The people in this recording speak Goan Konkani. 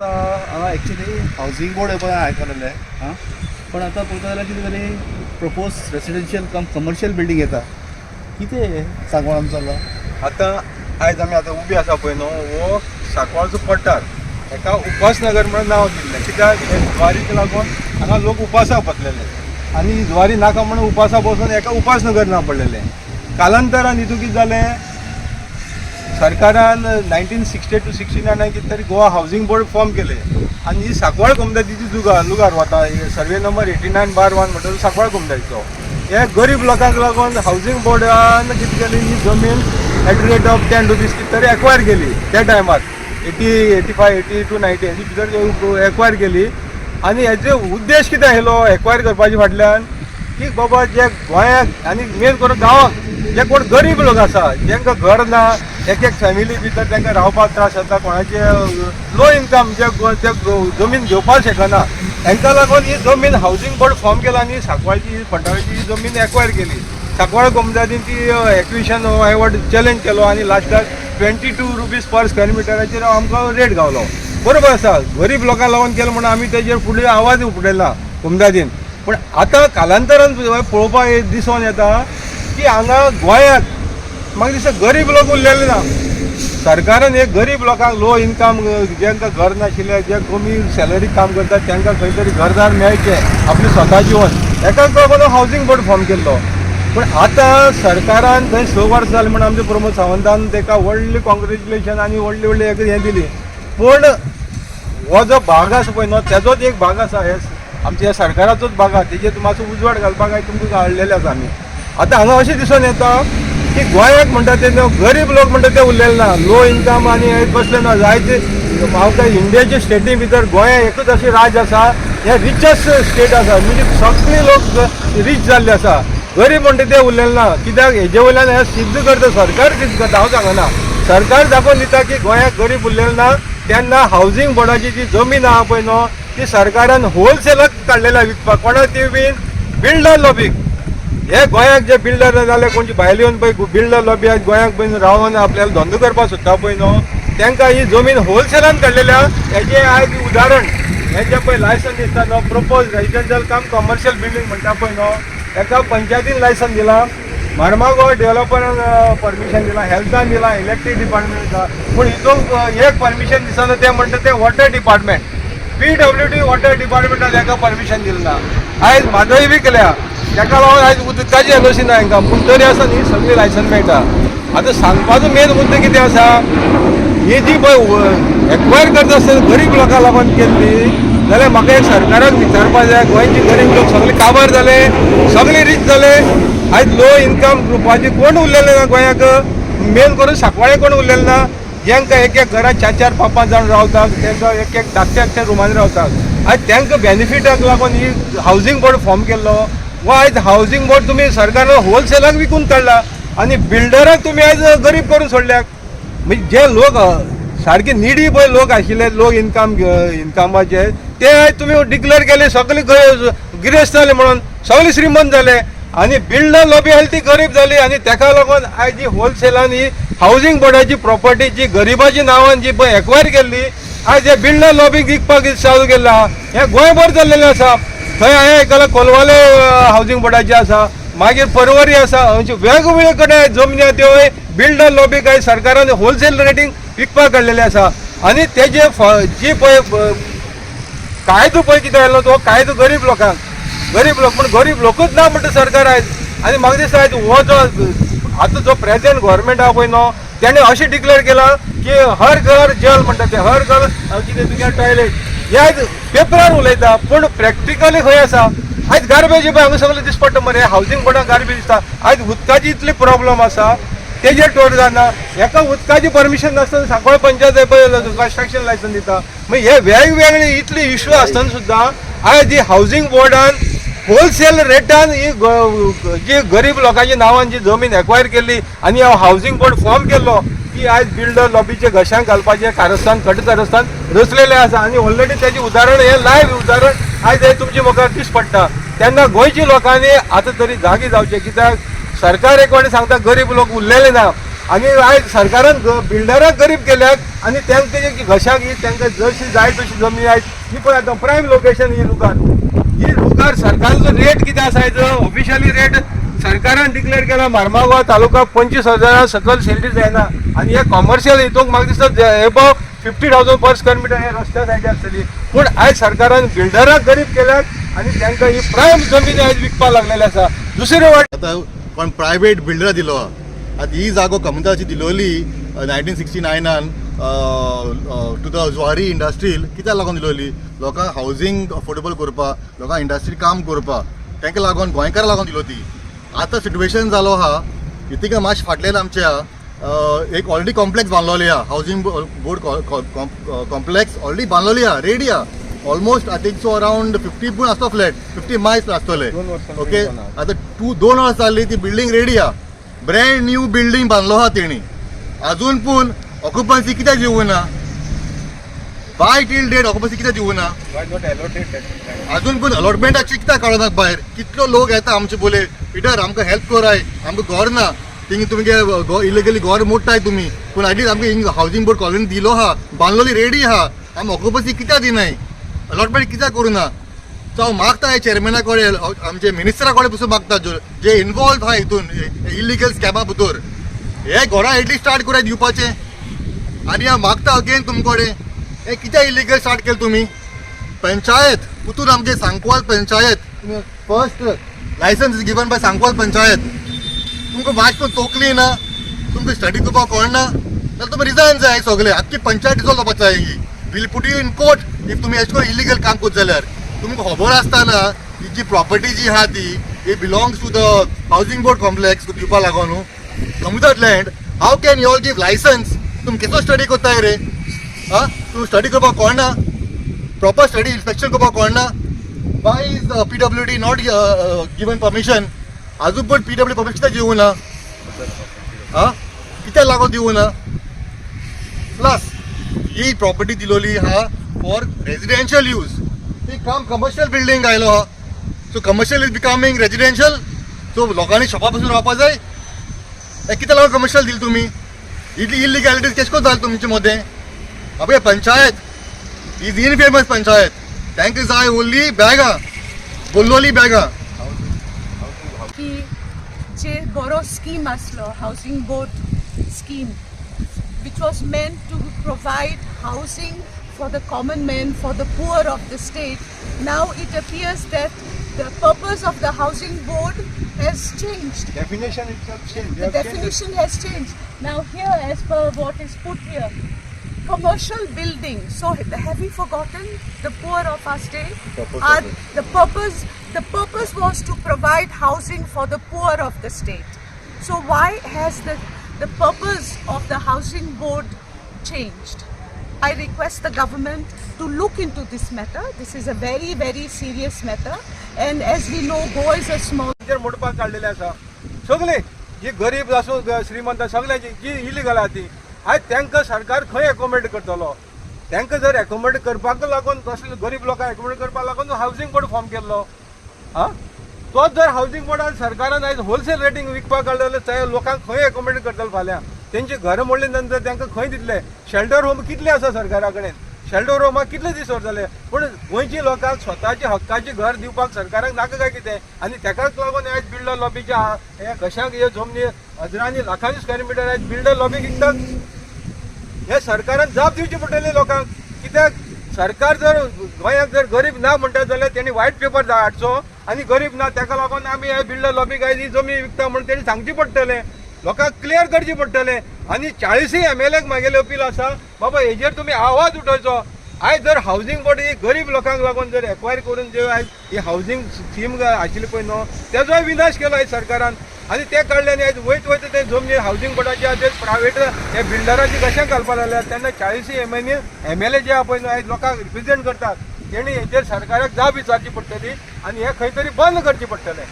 हांगा एक्चुली हावजींग बोर्ड पळय आयकलेलें आं, पण आतां पळयता जाल्यार कितें तरी propose residential cum commercial building येता. कितें सांगवान चल्ला? आतां आयज आमी आतां उबी आसा पळय न्हू, हो सांकवाळचो पठार, हेका उपासनगर म्हणून नांव दिल्लें. कित्याक हे जुवारीक लागून हांगा लोक उपासा बसलेले आनी जुवारी नाका म्हणून उपासा बसून हेका उपासनगर नांव पडलेलें. कालांतरान हितून कितें जालें, सरकारान 1962 69 कितें तरी गोवा हावजींग बोर्ड फॉर्म केलें आनी ही सांकवाळ कोमुनिदादीची जुगार लुगार वता. सर्वे नंबर 89/1 म्हणटा तो सांकवाळ कोमुनिदादीचो. हे गरीब लोकांक लागून हावजींग बोर्डान कितें केलें, ही जमीन at rate of ₹10 कितें तरी एक्वायर केली. त्या टायमार 80, 85, 82, 90 हेजे भितर एक्वायर केली. आनी हेजो उद्देश कितें आशिल्लो एक्वायर करपाचे फाटल्यान, की बाबा जे गोंयाक आनी मेन करून गांवाक जे कोण गरीब लोक आसा, जेंकां घर ना, एक एक फॅमिली भितर तांकां रावपाक त्रास जाता, कोणाचे लो इनकम, जे ते जमीन घेवपाक शकना, हांकां लागून ही जमीन हावजींग बोर्ड फॉर्म केला आनी सांकवाळची फंडाळची ही जमीन एक्वायर केली. सांकवाळ कोमुनिदादीन ती एक्विशन एवॉर्ड चॅलेंज केलो आनी लास्टाक ₹22 पर स्क्वेअर मिटराचेर आमकां रेट गावलो. बरोबर आसा, गरीब लोकांक लागून केलें म्हणून आमी तेजेर फुडें आवाज उठयला कोमुनिदादीन. पूण आतां कालांतरान पळोवपाक दिसून येता की हांगा गोंयांत म्हाका दिसता गरीब लोक उरलेले ना. सरकारान एक गरीब लोकांक, लो इनकम, जांकां घर नाशिल्ले, जे कमी सॅलरी काम करतात, तांकां खंय तरी घरदार मेळचें आपलें स्वता जिवन, हेका लागून हावजींग बोर्ड फॉर्म केल्लो. पूण आतां सरकारान थंय 6 वर्सां जालीं म्हूण आमचे प्रमोद सावंतान ताका व्हडलें कॉंग्रेच्युलेशन आनी व्हडली व्हडली एक हें दिली. पूण हो जो भाग आसा पळय न्हू, तेजोच एक भाग आसा, हे आमच्या ह्या सरकाराचोच भाग आसा. तेजेर मातसो उजवाड घालपाक आयज तुमकां हाडलेले आसा आमी. आतां हांगा अशें दिसून येता की गोंयाक म्हणटा ते न्हू, गरीब लोक म्हणटा ते उरलेले ना, लो इनकम आनी हे कसले ना. जायते हांव काय इंडियाच्या स्टेटी भितर गोंया एकूच अशें राज्य आसा, हे रिचस्ट स्टेट आसा, म्हणजे सगळे लोक रीच जाल्ले आसा, गरीब म्हणटा ते उरलेले ना. कित्याक हेजे वयल्यान हें सिद्ध करता, सरकार सिद्ध करता, हांव सांगना, सरकार दाखोवन दिता की गोंयाक गरीब उरलेले ना. तेन्ना हावजींग बोर्डाची जी जमीन आहा पळय न्हू, ती सरकारान होलसेलाक काडलेली आहा विकपाक. कोणाक ती बीन बिल्डर लॉबीक. हे गोंयाक जे बिल्डर जाले, कोणची भायले येवन पळय बिल्डर लॉबी आयज गोंयाक पळय रावन आपल्याला धंदो करपाक सोदता पळय न्हू, तांकां ही जमीन होलसेलान काडलेली आहा. हेजें आयज उदाहरण हें जें पळय लायसन दिसता न्हू, propose residential cum commercial building म्हणटा पळय न्हू, हेका पंचायतीन लायसन दिलां, मार्मागो डेव्हलपरान परमिशन दिलां, हेल्थान दिलां, इलेक्ट्रीक डिपार्टमेंट दिलां. पूण हितून एक परमिशन दिसना, तें म्हणटा तें वॉटर डिपार्टमेंट, पीडब्ल्यूडी वॉटर डिपार्टमेंटान ताका परमिशन दिलें ना. आयज म्हादय विकल्या, ताका लागून आयज उदकाची एनओसी ना हांकां, पूण तरी आसतना ही सगळी लायसन मेळटा. आतां सांगपाचो मेन मुद्दो कितें आसा, ही जी पळय एक्वायर करता आसतना गरीब लोकां लागून केल्ली जाल्यार म्हाका एक सरकाराक विचारपा जाय, गोंयचे गरीब लोक सगळे काबार जाले, सगळे रीच जाले. आयज लो इनकम ग्रुपाचे कोण उरलेले ना गोंयाक, मेन करून सांकवाळे कोण उरलेले ना. जांकां एक एक घरांत चार चार पांच पांच जाण रावतात, तांकां एक एक धाकटे धाकटे रुमांनी रावतात, आयज तांकां बेनिफिटाक लागून ही हावजींग बोर्ड फॉर्म केल्लो. वो आयज हावजींग बोर्ड तुमी सरकारान होलसेलाक विकून काडला आनी बिल्डराक तुमी आयज गरीब करून सोडल्यात. म्हणजे जे लोक सारके निडी पळय लोक आशिल्ले, लोक इनकम इनकमाचे, ते आयज तुमी डिक्लेअर केले सगळे गिरेस्त जाले म्हणून, सगळे श्रीमंत जाले आनी बिल्डर लॉबी आसली ती गरीब जाली. आनी ताका लागून आयज ही होलसेलान ही हावजींग बोर्डाची प्रॉपर्टी जी गरिबाच्या नांवान जी पळय एक्वायर केल्ली, आयज हे बिल्डर लॉबीक विकपाक चालू केल्लें आहा. हें गोंयभर चल्लेलें आसा. थंय हांवें आयकलां कोलवाले हावजींग बोर्डाची आसा, मागीर परवरी आसा, अशे वेगवेगळे कडेन जमनी आहा त्यो बिल्डर लॉबीक आयज सरकारान होलसेल रेटींग विकपाक काडलेले आसा. आनी तेजे जी पळय कायदो पळय कितें आयलो, तो कायदो गरीब लोकांक, गरीब लोक, पूण गरीब लोकूच ना म्हणटा सरकार आयज. आनी म्हाका दिसता आयज हो जो आतां जो प्रेझेंट गव्हर्मेंट आहा पळय न्हू, तेणें अशें डिक्लेअर केलां की हर घर जल म्हणटा ते, हर घर कितें तुगे टॉयलेट, हे आयज पेपरार उलयता, पूण प्रॅक्टिकली खंय आसा? आयज गार्बेज पळय हांगा सगळें दिस पडटा मरे, हावजींग बोर्डाक गार्बेज दिसता. आयज उदकाची इतली प्रॉब्लम आसा, तेजेर टोर जायना. हेका उदकाची परमिशन नासतना सांकवाळ पंचायत पळय कन्स्ट्रक्शन लायसन दिता. मागीर हे वेगवेगळे इतले इश्यू आसतना सुद्दां आयज ही हावजींग बोर्डान होलसेल रेटान ही जी गरीब लोकांच्या नांवान जी जमीन एक्वायर केल्ली आनी हावजींग बोर्ड फॉर्म केल्लो, ती आयज बिल्डर लॉबीचे घशांक घालपाचें कारस्थान, कट कारस्थान रचलेलें आसा. आनी ऑलरेडी तेजें उदाहरण, हें लायव्ह उदाहरण आयज हें तुमचे मुखार दिस पडटा. तेन्ना गोंयच्या लोकांनी आतां तरी जागे जावचें, कित्याक सरकार एक वाटी सांगता गरीब लोक उरलेले ना. आनी आयज सरकारान बिल्डराक गरीब केल्यात आनी तांकां जी घशाक ही तांकां जशी जाय तशी जमनी आयज ही पळय आतां प्रायम लोकेशन ही लुगार, ही लुगार सरकाराचो रेट कितें आसा आयज ऑफिशियली रेट सरकारान डिक्लेअर केला मार्मागोवा तालुका 25,000 सकयल सेलरी जायना आनी हे कॉमर्शियल हितूंक म्हाका दिसता above 50,000 per square meter हे रस्त्या सायडी आसतली. पूण आयज सरकारान बिल्डराक गरीब केल्यात आनी तांकां ही प्रायम जमीन आयज विकपाक लागलेली आसा. दुसरे वाट आतां कोण प्रायवेट बिल्डरा दिलो आहा. आतां ही जागो कमताची दिलोली 1969 टू the Zuari industrial. कित्याक लागून दिलोली? लोकांक हावजींग अफोर्डेबल करपाक, लोकांक इंडस्ट्री काम करपाक, तांकां लागून, गोंयकारां लागून दिलो ती. आतां सिट्युएशन जालो आहा इतिका मातशें फाटल्यान आमच्या एक ऑलरेडी कॉम्प्लेक्स बांदलोली आहा, हावजींग बोर्ड कॉम्प्लेक्स ऑलरेडी बांदलोली आहा, रेडी आहा. Almost I think so around 50 पूण आसतो फ्लॅट, 50 मायल्स आसतले. दोन वर्सां ओके. जाना. आतां टू 2 वर्सां जाली ती बिल्डींग रेडी आहा, ब्रँड न्यू बिल्डींग बांदलो आहा तेणी. अजून पूण ऑक्युपन्सी कित्याक दिवना? बाय टील डेट ऑक्युपन्सी कित्याक दिवना? अजून पूण अलॉटमेंटाची कित्याक काडना भायर? कितलो लोक येता आमचे बोले, पिटर आमकां हेल्प कराय, आमकां घर ना, थिंग तुमगे इलिगली घर मोडटाय तुमी, पूण एटलीस्ट आमकां हिंग हावजींग बोर्ड कॉलनी दिलो आहा, बांदलोली रेडी आहा, आमी ऑक्युपन्सी कित्याक दिनाय? अलॉटमेंट कित्याक करुना? सो हांव मागता हे चेअरमॅना कडेन, आमचे मिनिस्टरा कडेन पसून मागता, जे इनवॉल्व आहा हितून इलिगल स्कॅमा भितर, हे घरां एटलीस्ट स्टार्ट कराय दिवपाचें. आनी हांव मागता अगेन तुमचे कडेन, हे कित्याक इलिगल स्टार्ट केलें तुमी? पंचायत पुतून आमचे Sankwal panchayat, first licence is given by Sancoale panchayat. तुमकां मातशें पण तोकली ना, तुमकां स्टडी करपाक कळना जाल्यार तुमी रिजायन जाय सगळे. आख्खी पंचायत डिजॉल्व जावपाक जाय. ही will put you in court if तुमी एश करून इलिगल काम करता जाल्यार. तुमकां खबर आसतना ही जी प्रॉपर्टी जी आहा ती ही belongs to the housing board complex दिवपा लागून न्हू comunidade land, how can you all give licence? तुमी केसो स्टडी करताय रे? आं, तुमी स्टडी करपाक कळना? प्रॉपर स्टडी इन्स्पेक्शन करपाक कळना? Why is PWD not given permission? अजून पण पीडब्ल्यू परमिशन कित्याक दिवना? आं, कित्याक लागून दिवना? प्लस ही प्रॉपर्टी दिलोली आहा फॉर रेजिडेन्शियल यूज, ती काम कमर्शियल बिल्डींग आयलो आहा. So commercial is becoming residential. So लोकांनी शॉपा पसून रावपा जाय. हे कित्याक लागून कमर्शियल दिली तुमी? इतली इलिगॅलिटीज केश करून जालें तुमचे मदें? अबे पंचायत is infamous panchayat. तांकां जाय ओन्ली बॅगां, बोल्लोली बॅगां. की जे बरो स्कीम आसलो housing board scheme, which was meant to provide housing for the common man, for the poor of the state. Now it appears that the purpose of the housing board has changed. Definition itself change. The definition has changed. Now here, as per what is put here, commercial building. So have we forgotten the poor of our state? Purpose of it. The purpose was to provide housing for the poor of the state. So why has the purpose of the housing board changed? I request the government to look into this matter. This is a very, very serious matter. And as we know, Goa is a small चेर मोडपाक काडलेले आसा सगळे, जी गरीब आसूं श्रीमंत, सगळ्यांची जी इलिगल आहा ती. आयज तांकां सरकार खंय एकोमोडेट करतलो? तांकां जर एकोमोडेट करपाक लागून, तसले गरीब लोकांक एकोमोडेट करपाक लागून हावजींग बोर्ड फॉर्म केल्लो. आं, तोच जर हावजींग बोर्डान सरकारान आयज होलसेल रेटींग विकपाक काडलो जाल्यार ते लोकांक खंय एकोमोडेट करतले फाल्यां? तेंची घरां मोडले नंतर तांकां खंय दितले? शेल्टर होम कितले आसा सरकारा कडेन? शेल्टर होमाक कितले दीस जाले? पूण गोंयची लोकांक स्वताचे हक्काचें घर दिवपाक सरकाराक नाका काय कितें? आनी ताकाच लागून आयज बिल्डर लॉबीच्या हे कशाक ह्यो जमनी हजरांनी लाखांनी स्क्वेअर मिटर आयज बिल्डर लॉबीक विकतात. हे सरकारान जाप दिवची पडटली लोकांक. कित्याक सरकार जर गोंयांत जर गरीब ना म्हणटा जाल्यार तेणी व्हायट पेपर हाडचो आनी गरीब ना ताका लागून आमी हे बिल्डर लॉबीक आयज ही जमीन विकता म्हणून तेणी सांगची पडटलें, लोकांक क्लियर करची पडटलें. आनी 40 एमएलएक म्हागेलें अपील आसा, बाबा हेजेर तुमी आवाज उठोवचो. आयज जर हावजींग बोर्ड ही गरीब लोकांक लागून जर एक्वायर करून जे आयज ही हावजींग स्कीम आशिल्ली पळय न्हू, तेजोय विनाश केलो आयज सरकारान. आनी ते काडले आनी आयज वयत वयत ते जमनी हावजींग बोर्डाचे ते प्रायवेट हे बिल्डराची कशें घालपाक लागल्या. तेन्ना 40 एमएलए जे आहा पळय न्हू, आयज लोकांक रिप्रेझेंट करतात, तेणी हेजेर सरकाराक जाप विचारची पडटली आनी हें खंय तरी बंद करचें पडटलें.